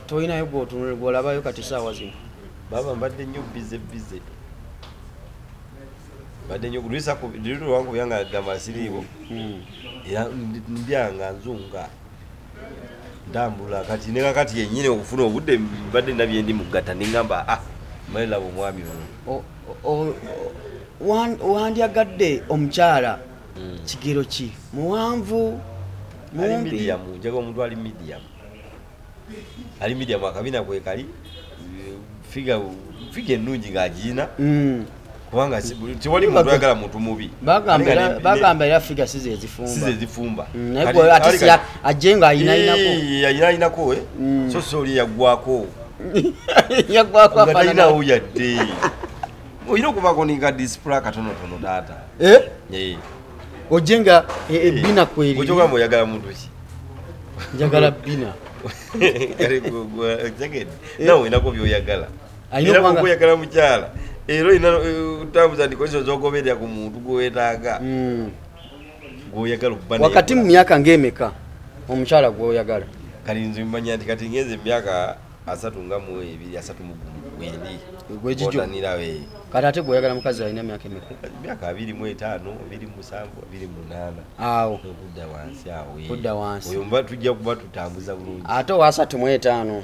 tolinayo gw'otunula gw'olabayo kati ssaawa zino? Baba mbadde nnyo bize bize. Mbadde nnyo lwankubya nga gamba siriiwo. Era ndyanga nzunga ntambula kati ne kakati yennyini okufuna obudde mbadde ndabye ndi mugatta ne ŋŋamba male laba omwami ono. Wandyagadde omukyala kigero ki? Muwanvu? Ali medium, njagala omuntu ali medium. Ali medium akabina kwe kali figa ennungi ng'agirina. Kubanga tewali muntu ayagala muntu mubi. Bagamba era figa si ze zifumba. Si ze zifumba. Naye ate ajje nga ayinaayinako. Ayinaayinako so so oli yaggwako. Yaggwako afaanana. Nga talinawo yadde. Olina okubaako ne ka display katonotono taata. Ojje nga ebbina kweri. Okyogamba oyagala muntu ki? Njagala bbina. Kale naawe olinako by'oyagala. Era bw'oyagala mukyala era olina otambuza ndikozesa z'ogoberera ku muntu gw'oweetaaga. Gw'oyagala okuba naye. Wakati mu myaka ng'emeka omukyala gw'oyagala? Kati nze mmanya nti kati ngenze emyaka 32, 31 wendi. Gw'egigyo. Kati ate gw'oyagala mukazi alina myaka emeka? Myaka 25, 27, 28. Awo. Okudda wansi awo. Kudda wansi. Oyo mba tujja kuba tutambuza bulungi. Ate owa 35.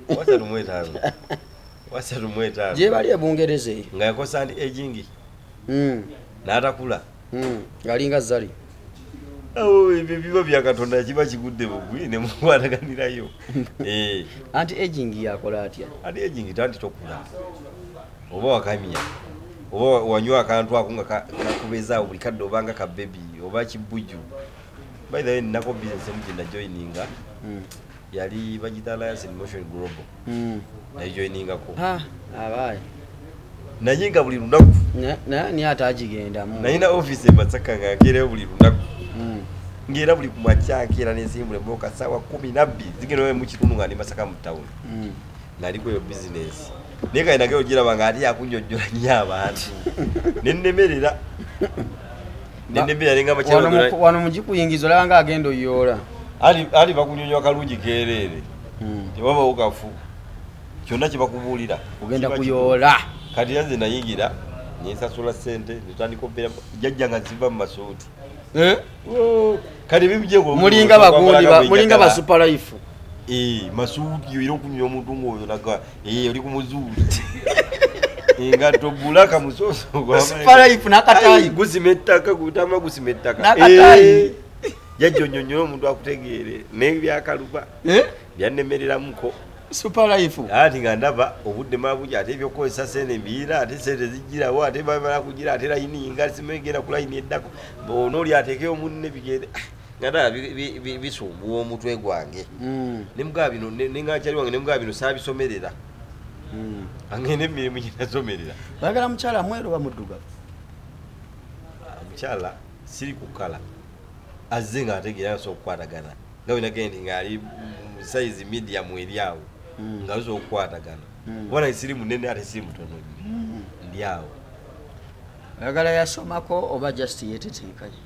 35. 35. Gye bali e Bungereza eyo. Nga yakosa ndi aging. N'atakula. Ng'alinga Zari. Awo ebyo biba bya Katonda kiba kigudde bugwi ne mukwataganirayo. Anti aging yakola atya? Anti aging tanti tokula. Oba wakamya. Oba wanywa akantu ako nga kakubeezaawo buli kadde obanga ka baby oba kibuju. By the way nnako business emu gye najoininga. Yali bagiyita Alliance in Motion Global. Najoiningako. Abaye. Naye nga buli lunaku. Naye ate agigendamu. Nalina office e Masaka nga nkeerayo buli lunaku. Ng'era buli ku makya nkeera nensimbula emmotoka ssaawa 12 zigenda mu kitundu nga ndi Masaka mu town. Naliko eyo bizinesi. Naye kale nagenda ogiraba nga ate yakunnyonnyola nnyo abantu. Ne nnemerera. Ne ngamba kyalo. Wano mugikuyingiza olaba nga agenda oyoola. Ali bakunyonyola kalungi keereere. Tewabawo kafu. Kyonna kye bakubuulira. Ogenda kuyoola. Kati nze nayingira ne nsasula ssente ne tutandika okubeera jjajja nga nziva mu masuuti. Kati ebibijje mulinga bagundi mulinga ba super life. Masuuti era okunywa omuntu ng'oyo naga oli ku muzuuli. Engatto bulaka musoso gwa super life n'akataayi. Gusima ettaka gutama gusima ettaka. N'akataayi. Jjajja onnyonnyola omuntu akutegeere n'ebyakaluba byannemereramuko. Super life. Ati nga ndaba obudde mabuja ate ebyokukozesa ssente mbiira ate ssente zijjirawo ate bamala kugira ate layini nga simegenda ku layini eddako onooli ateekeyo munne bigende nga ndaba bisumbuwa omutwe gwange. Ne mugaba bino ne nga kyali wange ne mugaba bino saabisomerera. Angende emirimu gye nasomerera. Oyagala mukyala mweru oba muddugavu? Omukyala siri kukala azze ng'ategeera asobola okukwatagana nga bwe nagenda ng'ali mu sayizi medium eri awo. Nga lusobola okukwatagana. Kuba naye siri munene ate siri mutono nnyo. Ndi awo. Oyagala yasomako oba just yeetetenkanye?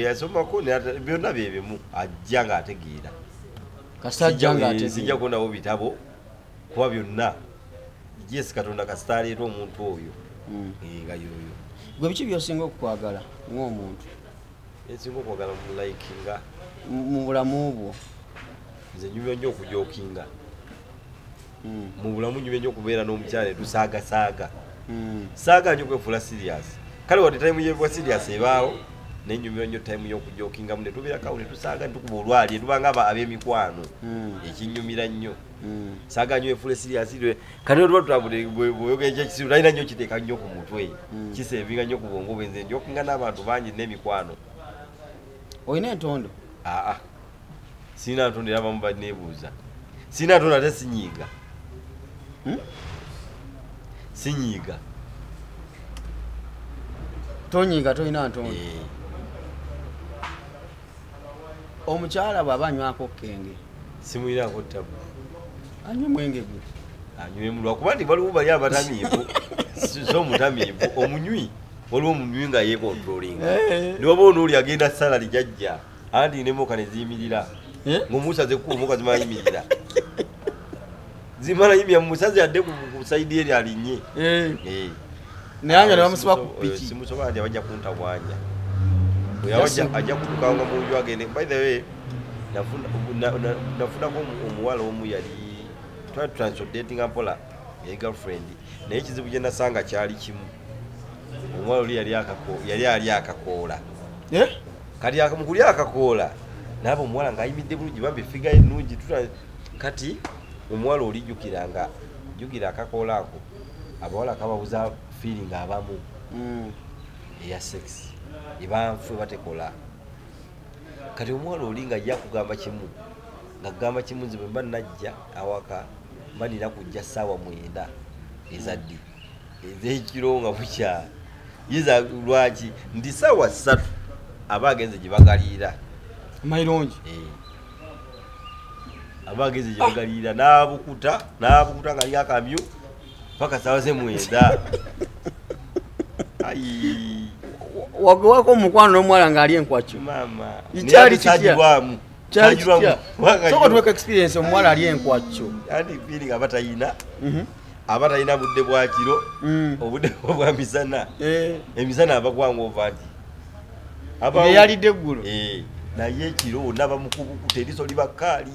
Yasomako byonna bye bimu ajja ng'ategeera. Kasita ajja ng'ategeera. Sijja kubonawo bitabo kuba byonna. Yes, Katonda kasita aleeta omuntu oyo. Nga y'oyo. Gwe biki by'osinga okukwagala ng'omuntu? Ensinga okwagala mu likinga mu bulamu bwo. Nze nyumya nnyo okujokinga. Mu bulamu nyumya nnyo okubeera n'omukyala tusaagasaaga. Saaga nnyo kwefuula serious. Kale wadde time y'ekuba serious ebaawo, naye nyumya nnyo time y'okujokingamu ne tubeerako ne tusaaga ne tukuba olwali, ne tuba nga ab'emikwano. Ekinnyumira nnyo. Saaga nnyo efuule serious. Kati ne tuba tutambudde bw'oyogera ekyekisiru, talina nnyo kiteeka nnyo ku mutwe. Kisevinga nnyo ku bwongo bwe. Nze njokinga n'abantu bangi n'emikwano. Olina entondo? Aa, sirina ntondo era abamu banneebuuza. Sirina ntondo ate sinyiiga. Sinyiiga. Tonyiiga, tolina ntondo. Omukyala bw'aba anywako kenge? Simuyinaako ttabu. Anywe mwenge gwe. Anywemu lwakuba nti waliwo bali abatamiivu. Si omutamiivu, omunywi. Waliwo omunywi nga yeekontrolinga. Ne waba onooli agenda salali jajja. Anti n'emmotoka ne ziyimirira. Ng'omusaze ekkubo emmotoka zimala yimirira. Zimala yimirira, mumusaze adde ku sayidi eri alinnye. Naye nga ne bamusiba ku piki. Simusobola nti abajja kuntawaanya. Oyo ajja kutukanga mu nju agende. By the way, nafunako omuwala omu yali twali tutandise mpola yali girlfriend, naye ekizibu kye nasanga kyali kimu. Omuwala oli yali ali akakoola. Kati mu kulya akakoola naaba omuwala ng'ayimiridde bulungi, bambi figure ennungi. Kati omuwala oli jjukira nga jjukira akakoola ako abawala kababuza feeling abamu eya sex ebanfu batekola. Kati omuwala oli nga ajja kugamba kimu, ng'agamba kimu, nze bwe mba najja awaka mba nina kujja ssaawa 9 ezaddi ez'ekiro nga bukya. Yiza lwaki nti ssaawa 3 aba agenze gye bagaliira. Mayirungi. Aba agenze gye bagaliira n'abukuta nga ali akamyu paka ssaawa ze 9. Ayi. Wagwako omukwano n'omuwala ng'ali enkwakyo. Maama. Kyali kitya? Kyali kitya? Sooka tuweko experience omuwala ali enkwakyo. Anti feeling aba tayina. Aba talina budde bwa kiro, obudde bwa misana. Emisana aba kwanga ova nti. Yalidde eggulo. Naye ekiro wonna bamukubukuta eriiso liba kkaali.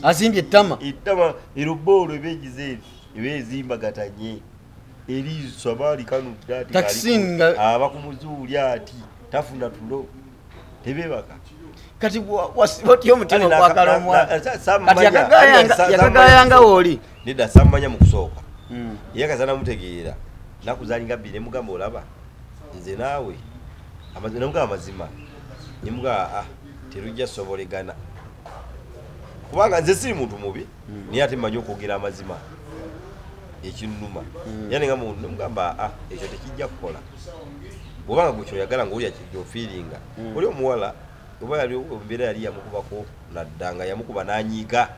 Asimbye ettama. Ettama erobboolo eba egize eti, eba ezimbagatanye. Eriiso aba likanudde ati aba ku muzuuli ati tafuna tulo, tebeebaka. Kati otya omutima okwagala omuwala? Kati yakagayanga wooli? Nedda sammanya mu kusooka. Ye kaza namutegeera. Nnaku zaali nga 2 ne mugamba olaba nze naawe namugamba amazima. Ne mugamba terujja sobolegana. Kubanga nze siri muntu mubi, naye ate mmanyi okwogera amazima. Ekinnuma. Era ne mugamba ekyo tekijja kukola. Bw'obanga gwe ky'oyagala ng'oli akijja ofiiringa. Oli omuwala oba yali embeera yali yamukubako nadda nga yamukuba n'anyiiga.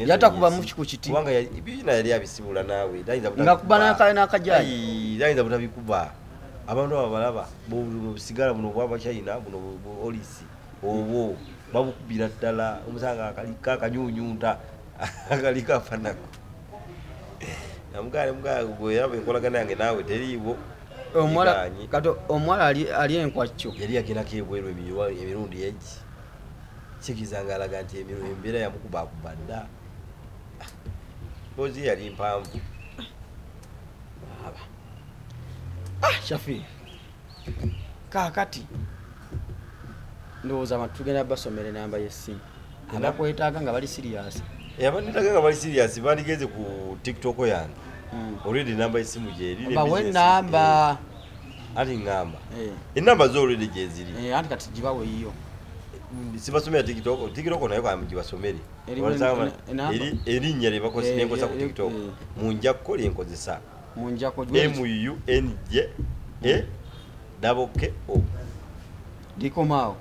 Yatakuba mu ku kiti. Kubanga ebina yali abisibula naawe. Ng'akuba n'akajayi. Tayinza butabikuba. Abantu abo balaba buno busigala buno bw'Abachina buno olisi obwo babukubira ddala omusanga akaliko akanyunyunta akaliko afanako. Namugamba gwe yaba enkolagana yange naawe teriiwo. Kati omuwala ali enkwakyo. Yali yagendako ebweru emirundi egi. Kikiza ng'alaga nti embeera yamukubakuba dda. Emboozi yali mpanvu. Shafi. Kaakati ndowooza abantu tugenda basomera enamba y'essimu. Abakwetaaga nga bali serious. Abanneetaaga nga bali serious bandigenze ku TikTok yange. Already enamba y'essimu gy'eri. Bawe enamba. Anti ŋŋamba. Enamba zo already gyeziri. Anti kati gibawe yiyo. Sibasomera TikTok, TikTok nayo gibasomere. Erinnya lye nkozesa ku TikTok. Munjakko lye nkozesa. Munjakko M-U-N-J A-K-K-O. Likomaawo.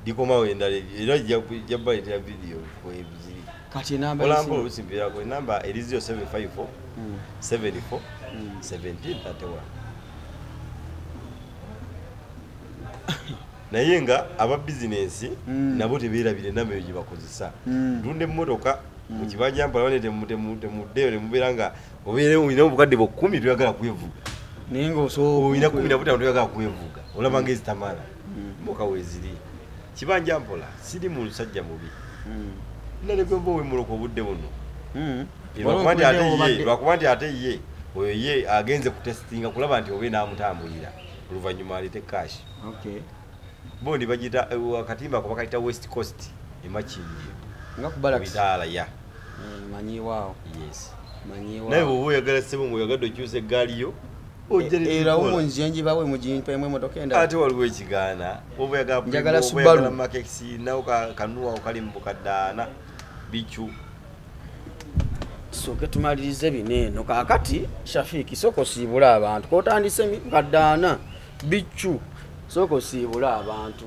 Likomaawo endala era ejja baleetera vidiyo kweziri. Kati enamba y'essimu. Olusimbirako enamba eri 0754 74 1731. Naye nga aba bizinensi nabo tebeerabira enamba eyo gye bakozesa. Ntunda emmotoka mu kibanja mpola bane temuddeeyo ne mubeera nga obeera olina obukadde bwa 10 toyagala kwevuga. Naye ng'osobola olina 15 toyagala kwevuga. Olaba ng'ezitamala. Mboka weeziri kibanja mpola siri mu musajja mubi. Nalekwe owemuloko obudde buno. Lwakuba nti ate ye oyo ye agenze kutestinga kulaba nti obe n'amutambulira oluvannyuma aleete cash. Bondi bagiyita akatimba ako bakayita West Coast e Makindye. Nga ku barracks. Bitaala ya. Manyiwaawo. Yes. Manyiwaawo. Naye bw'oba oyagala ssebo ng'oyagadde okyusa eggaali yo era omwo nzije ngibawe mugimpeemu emotoka endala. Ate waliwo ekigaana oba oyagala Njagala Subaru. Mark X nawo kanuwa kali mu bukadde ana bicu. Tusooke tumalirize bino eno. Kaakati Shafiiki sooka osiibule abantu. K'otandise bukadde ana bicu. Sooka osiibule abantu.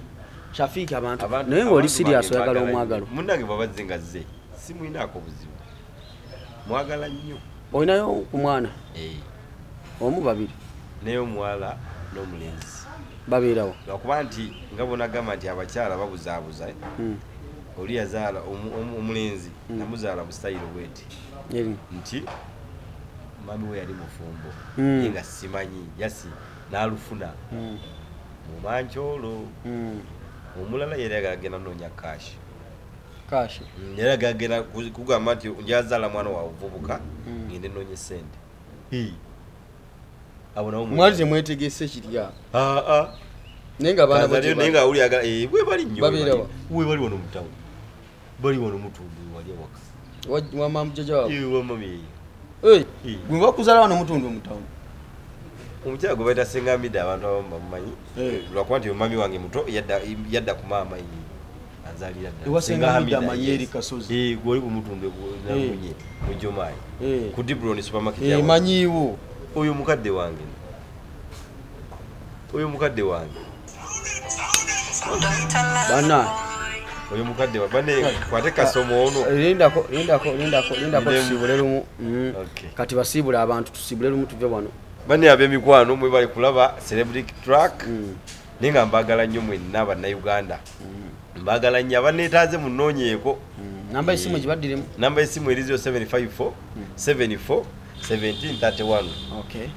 Shafiiki abantu naye ng'oli serious oyagala omwagalwa. Munnange bw'abazze nga zze simulinaako buzibu. Mwagala nnyo. Olinayo ku mwana? Omu babiri. Naye omuwala n'omulenzi. Babeerawo. Lwakuba nti nga bw'onagamba nti abakyala babuzaabuza. Oli yazaala omulenzi namuzaala mu sitayiro bw'eti. Nti mami we yali mufumbo. Naye nga simanyi yasi n'alufuna. Mu mankyolo. Omulala yali ayagala agenda nnoonya cash. Cash. Yali ayagala agenda kugamba nti njazaala mwana wa buvubuka ngende nnoonye ssente. Abo nabo mwali temwetegese kirya. Naye nga abaana bo naye nga oli ayagala bwe bali nnyo. Babeerawa. Bwe bali wano mu ttawuni. Bali wano Mutundu wali awaka. Wa mama jjajja waabwe? Wa mami. Gwe bakuzaala wano Mutundu mu ttawuni. Omukyala gwe bayita Ssenga abantu abamu bamumanyi. Lwakuba nti mami wange muto yadda ku maama ye. Anzaalira ddala. Ewa Ssenga Hamida amanyi eri Kasozi. Gwe oli ku Mutundu Namunye mu Jomayi. Ku Dibron supermarket yawo. Manyiiwo. Oyo mukadde wange. Oyo mukadde wange. Bana. Oyo mukadde wa bane kwate kasomo ono. Lindako tusiibule lumu. Kati basiibule abantu tusiibule lumu tuve wano. Bane ab'emikwano mwe bali kulaba Celebrity Track. Naye nga mbaagala nnyo mwenna Bannayuganda. Mbaagala nnyo abanneetaaze munnoonyeeko. Namba y'essimu gibaddiremu. Namba y'essimu eri 0754 74 1731.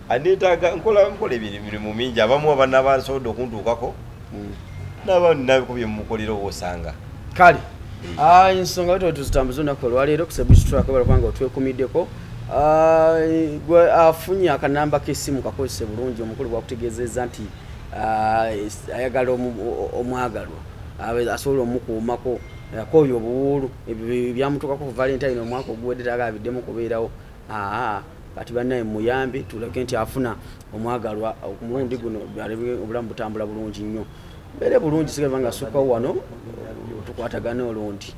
Aneetaaga nkola emirimu mingi abamu abaana basobodde okuntuukako. N'abandi nabiko bye mukolera oba osanga. Kale. Ensonga bwe tuzitambuza olunaku olwaleero ku Celebrity Track balaba nga otwekumiddeko. Gwe afunye akanamba k'essimu kakozese bulungi omukulu bw'akutegeezezza nti ayagala omwagalwa asobola omukuumako akooye obuwuulu ebyo byamutuukako ku Valentine omwaka oguwedde tagabiddemu kubeerawo. Kati bannaye muyambe tulage nti afuna omwagalwa ku mulundi guno obulamu butambula bulungi nnyo. Mbeere bulungi sigala nga asukkawo wano tukwatagane olundi.